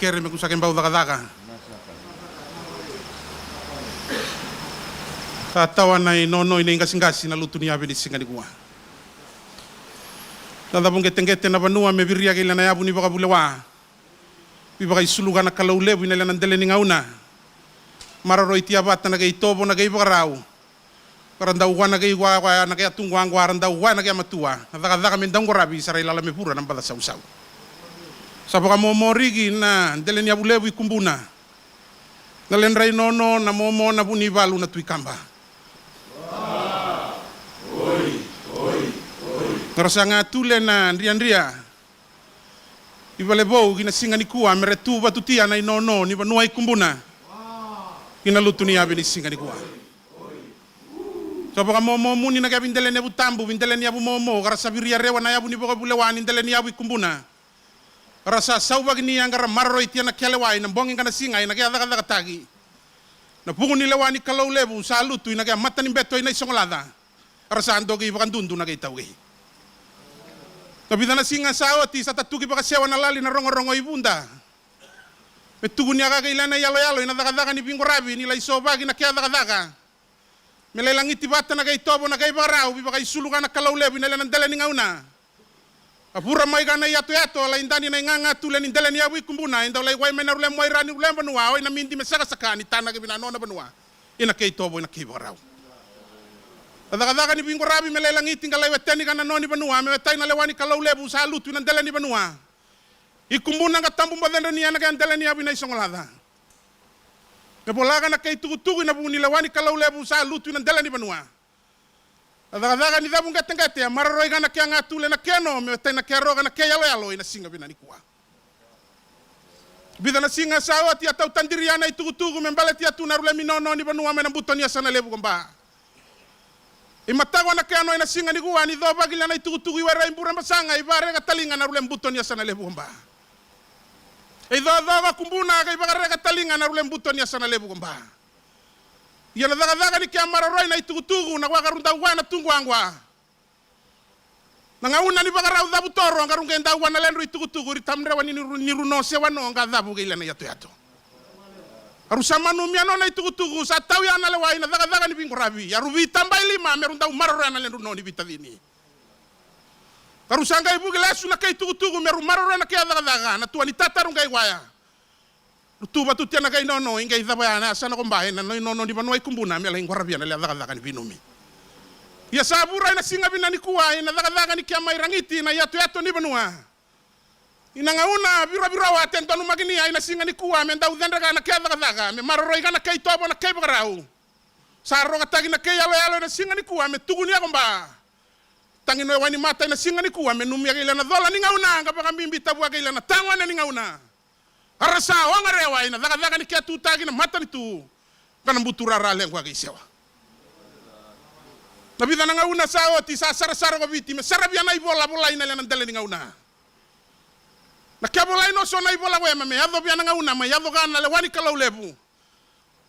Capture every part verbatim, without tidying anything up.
Kere me kusake bau cakacaka. Sa tawa na inono i na iqasiqasi na lutu ni yave ni siga nikua. Na cavuqeteqete na vanua me viria kei na yavu ni vakavulewa. Vivakaisulu ga na Kalou levu i na le na dele ni gauna. Maroroi tia vata na kei tovo na kei vakarau. Ka ra dau wa na kei wa, wa na kei atuqwaqwa, ra dau wa na kei matua. Na cakacaka me dau qaravi sa ra ilala me vura na baca sausau. Sa vakamomo riki na dele ni yavu levu i Kubuna. Na ledra inono na momo na Vunivalu na Tui Kaba. Na ra sa ga tule na driadria i Valevou ki na siga nikua me ra tu vatutia na inono ni vanua i Kubuna ki na lutu ni yave ni siga nikua. Sa vakamomo muni na kei videle ni yavu tabu, videle ni yavu momo, ka ra sa viria rewa na yavu ni vakavulewa ni dele ni yavu i Kubuna. Ka ra sa sauvaki ni yaqa ra maroroi tia na kei lewa i na bogi ka na siga i na kei cakacakataki. Na vuku ni lewa ni Kalou levu sa lutu i na kei mata ni beto i na isogolaca. Ka ra sa doki vakadudu na kei taukei. Na vica na siga sa oti sa tatuki vakasewa na lali na rogorogo i Vuda. Me tukuni a ka kei lena i yaloyalo i na cakacaka ni viqoravi ni lai sovaki na kei cakacaka. Me lai lagiti vata na kei tovo na kei vakarau, vivakaisulu ga na Kalou levu i na le na dele ni gauna. A vura mai ga na iyatoyato, a lai dani na igaga tule ni dele ni yavu i Kubuna, e dau lai wai mai na rule muaira ni rule vanua, o i na midi me sakasaka ni tanaki vina nona vanua. I na kei tovo, i na kei vakarau. A cakacaka ni viqoravi me lai lagiti ga lai weteni ga na noni vanua, me wetai na lewa ni Kalou levu sa lutu i na dele ni vanua. I Kubuna ga tabu bacedra ni a na kei dele ni yavu i na isogolaca. Me vola ga na kei tukutuku i na vuku ni lewa ni Kalou levu sa lutu i na dele ni vanua. A cakacaka ni cavuqeteqete a maroroi ga na kei a ga tule na kei no me wetai na kei ro ga na kei yaloyalo i na siga vina nikua. Vica na siga sa oti a tautadiri a na itukutuku me baleti a tu na rule minono ni vanua mai na buto ni yasana levu ko Ba. I mataqu a na kei no i na siga nikua ni covaki le na itukutuku i were i Burebasaga i vakareka taliga na rule buto ni yasana levu ko Ba. I cocoka Kubuna kei vakareka taliga na rule buto ni yasana levu ko Ba. Ia na cakacaka ni kei a maroroi na itukutuku na waka ru dau wa na tuqwaqwa. Na gauna ni vakarau cavu toro ka ru qei dau wa na ledru itukutuku ri tamrewa ni ru, ni ru no se wa no ka cavu kei le na iyatoyato. A ru sa manumia nona itukutuku sa tau ya na lewa i na cakacaka ni viqoravi a ru vitabai lima me ru dau maroroya na ledru no ni vitacini. Ka ru sa qai vuki lesu na kei tukutuku me ru maroroya na kei a cakacaka na tua ni tata ru qai waya. Ru tu vatutia na kei nono i qai cava ya na yasana ko Ba e na no i nono ni vanua i Kubuna me lai qoravia na le a cakacaka ni vinumi. Ia sa vura i na siga vina nikua i na cakacaka ni kei a mai ragiti na iyatoyato ni vanua. I na gauna virovirowa te donumakinia i na siga nikua me dau cedreka na kei a cakacaka me maroroi ga na kei tovo na kei vakarau. Sa rokataki na kei yaloyalo i na siga nikua me tukunia ko Ba. Tagi no e wainimata i na siga nikua me numia kei le na cola ni gauna ka vakabibi tavua kei le na tagone ni gauna. A ra sa ogarewa i na cakacaka ni kei a tutaki na matanitu ka na buturara lequ a kei sewa. Na vica na gauna sa oti sa sarasara ko Viti me saravia na ivola volai na le na dele ni gauna. Na kei a volai no so na ivola wema me yacovia na gauna mai yaco ga na lewa ni Kalou levu.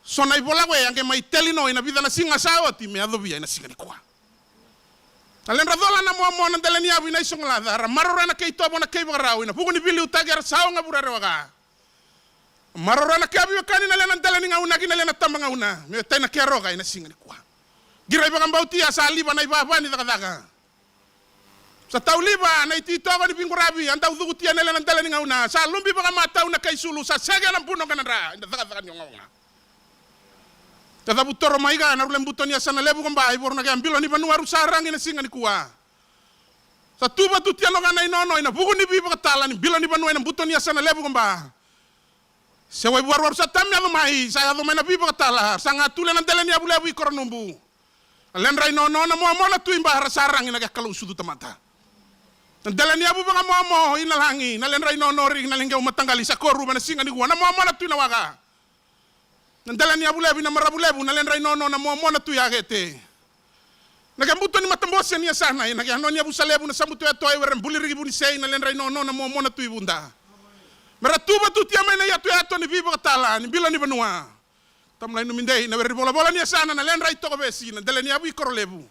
So na ivola we a qe mai teli no i na vica na siga sa oti me yacovia i na siga nikua. Na ledra cola na momo na dele ni yavu i na isogolaca ra maroroya na kei tovo na kei vakarau i na vuku ni viliutaki a ra sa oga vura rewa ka. Maroroya na kei a viwekani na le na dele ni gauna ki na le na taba gauna me wetai na kei a roka i na siga nikua. Qirai vakabautia sa liva na ivava ni cakacaka. Sa tauliva na ititoko ni viqoravi a dau cukutia na le na dele ni gauna sa lubi vakamatau na kei sulu sa sege na buno ka na dra i na cakacaka ni ogaoga. Sa cavu toro mai ka na rule buto ni yasana levu ko Ba i voro na kei a bilo ni vanua ru sa ragi na siga nikua. Sa tu vatutia no ka na inono i na vuku ni vivakatala ni bilo ni vanua i na buto ni yasana levu ko Ba. Se wai vuaruaru sa tami yaco mai sa yaco mai na vivakatala sa ga tule na dele ni yavu levu i Koronubu. Na ledra inono na momo na Tui Ba ra sa ragi na kei a Kalou sucu tamata. Na dele ni yavu vakamomo i na lagi na ledra inono riki na leqeu mataqali sa koruva na siga nikua na momo na Tui Nawaka. Na dele ni yavu levu i na maravu levu na ledra inono na momo na Tui Akete. Na kei buto ni matabose ni yasana i na kei a no ni yavusa levu na Samutoyatoya i were buli riki Vunisei na ledra inono na momo na Tui Vuda. Me ra tu vatutia mai na iyatoyato ni vivakatala ni bilo ni vanua. Tamulai Numidei na were ni volavola ni yasana na ledra i Tokovesi na dele ni yavu i Korolevu.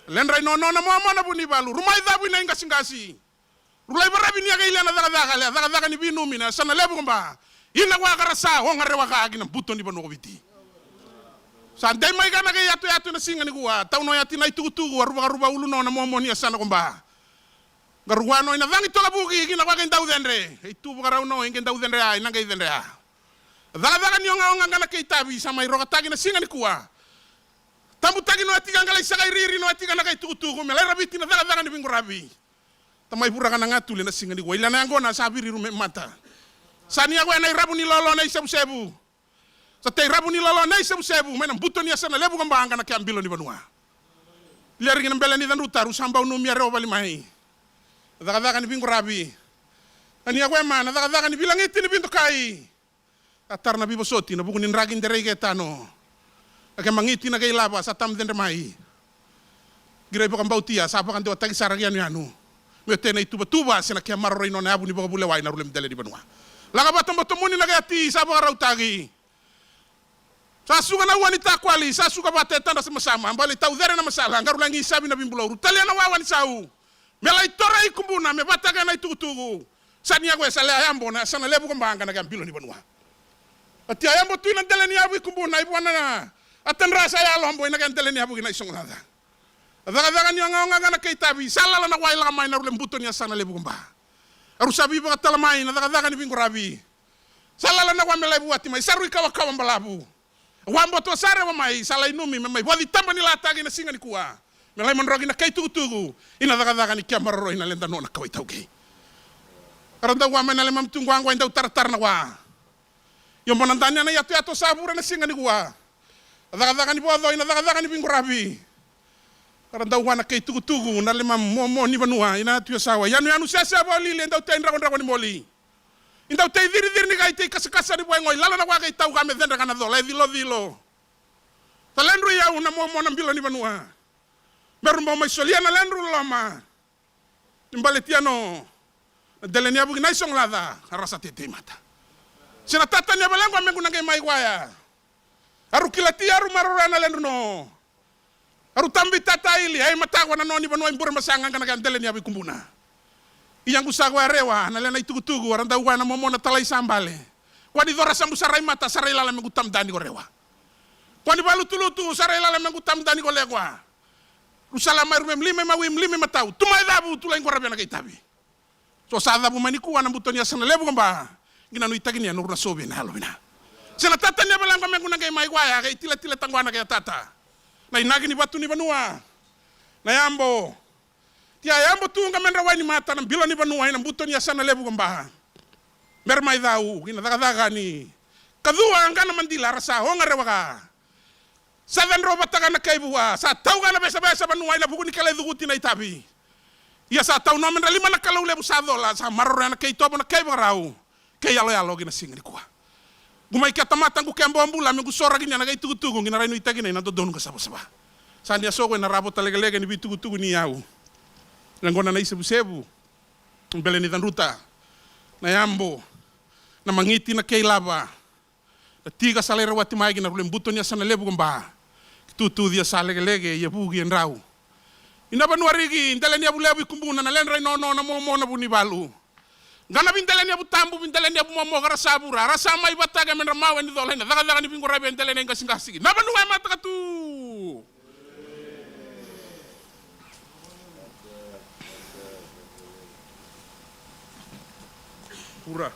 Na ledra inono na momo na Vunivalu ru mai cavu i na iqasiqasi. Ru lai varavi ni a kei le na cakacaka le a cakacaka ni vinumi na yasana levu ko Ba. Ina vua ka ra sa ogarewa ka ki na buto ni vanua ko Viti. Sa dei mai ka na kei yatoyato ena siga nikua, tau no yati na itukutuku, a ruva ka ruva ulu no na momo ni yasana ko Ba. Ka rukua no ina cagi toka vuki ki na vua kei dau cedre. E tu vakarau no i kei dau cedre a, ina kei cedre a. Cakacaka ni ogaoga ka na kei tavi sa mai rokataki na siga nikua. Tabutaki no yati ka qai lai saka iriri no yati ka na kei tukutuku me lai raviti na cakacaka ni viquravi. Tamai vura ka na gatuli na siga nikua. Ila na yaqona sa viri ru me mata. Sa ni yaqo ena iravu ni lolo na isevusevu. Sa tei ravu ni lolo na isevusevu mai na buto ni yasana levu ka Ba ka na kea bilo ni vanua. Lia riki na bele ni cadruta ru sa bau numia rewa vali mai. Na cakacaka ni viquravi. Na ni yaqo ema na cakacaka ni vilagiti ni vidokai. A tara na vivosoti na vuku ni draki derei ke tano. A ke magiti na kei lava sa tam cedre mai. Qirai vakabautia sa vakadewataki sara ki yanuyanu. Me o tena ituvatuva se na kea maroroi nona yavu ni vakavulewai na rule me dele ni vanua. Laka vata botomuni na kei ati sa vakarautaki. Sa suka na ua ni takwali sa suka vata e tadra sa masama bale tau cere na masala qaru lagi savi na vibulou ru talia na wawa ni sau. Me lai tore i Kubuna me vata kei na itukutuku. Sa ni yaqo e sa lea yabo na yasana levu ka Ba ka na kea bilo ni vanua. A tia yabo tu i na dele ni yavu i Kubuna i vua na a tadra sa yalo bo i na kea dele ni yavu ki na isogolaca. A cakacaka ni ogaoga ka na kei tavi sa lala na wai laka mai na rule buto ni yasana levu ka Ba. A ru sa vivakatala mai na cakacaka ni viquravi. Sa lala na wai me lai vuati mai sa rui kawakawa balavu. A wa boto sa rewa mai sa lai numi me mai voci taba ni lataki na siga nikua. Me lai madroki na kei tukutuku i na cakacaka ni kea maroroi na leda no na kawa i taukei. A ra dau wa mai na lemam tu quaqua i dau taratara na wa. Io bona dania na yatoyato sa vura na siga nikua. A cakacaka ni voco i na cakacaka ni viquravi. A ra dau wa na kei tukutuku na lemam momo ni vanua i na yatu yasawa i yanuyanu sese volili e dau tei dragodrago ni moli. I dau tei ciriciri ni kai tei kasakasa ni vuaigoi lala na vua kei tauka me cedra ka na cola e cilocilo. Sa ledru i au na momo na bilo ni vanua. Me ru bau mai solia na ledru loloma. Ni baletia no na dele ni yavu ki na isogolaca a ra sa tetei mata. Se na tata ni yavalequa me qu na qai mai waya. A ru kilatia a ru maroroya na ledru no. A ru tabi tata ili ai mataqua na no ni vanua i bure masaga ka na kea dele ni yavu i Kubuna. I yaqu sa koya rewa na lena itukutuku a ra dau koya na momo na talai sa bale. Koya ni cora sabu sa rai mata sa rai lala me qu tamdani ko rewa. Koya ni valutulutu sa rai lala me qu tamdani ko lequa. Ru sa la mai ru me mlima i mawi mlima i matau tu mai cavu tu lai qoravia na kei tavi. So sa cavu mai nikua na buto ni yasana levu ka Ba. Qi na nuitaki ni a noru na sovi na yalo vina. Se na tata ni yavalequa me qu na qai mai koya kei tilatila taqua na kei a tata. Na inaki ni vatu ni vanua. Na yabo. Tia yabo tu qa me dra wai ni mata na bilo ni vanua i na buto ni yasana levu ka Ba. Me ra mai cau ki na cakacaka ni kacua qa na madila a ra sa ogarewa ka. Sa cadrova taka na kai vua sa tauka na vesavesa vanua ina vuku ni kele cukuti na itavi. Ia sa tau nomedra lima na Kalou levu sa cola sa maroroya na kai tovo na kai vakarau. Kai yaloyalo ki na siga nikua. Qu mai kea tamata qu kea bobula me qu sora ki na kai tukutuku qi na rai nuitaki na ina dodonu ka savasava. Sa ni a soko ena ravo talekeleke ni vitukutuku ni yau. Na qona na isevusevu. Bele ni cadruta. Na yabo. Na magiti na kai lava. Na tika sa lai rawati mai ki na rule buto ni yasana levu ka Ba. Ki tutucia sa lekeleke ia vuki e drau. Ina vanua riki dele ni yavu levu i Kubuna na ledra i nono na momo na vu ni valu. Qa na videle ni yavu tabu videle ni yavu momo ka ra sa vura a ra sa mai vatake me dra mau e ni cola ina cakacaka ni viqoravi e dele na i qasikasi ki na vanua e mataka tu. Vura.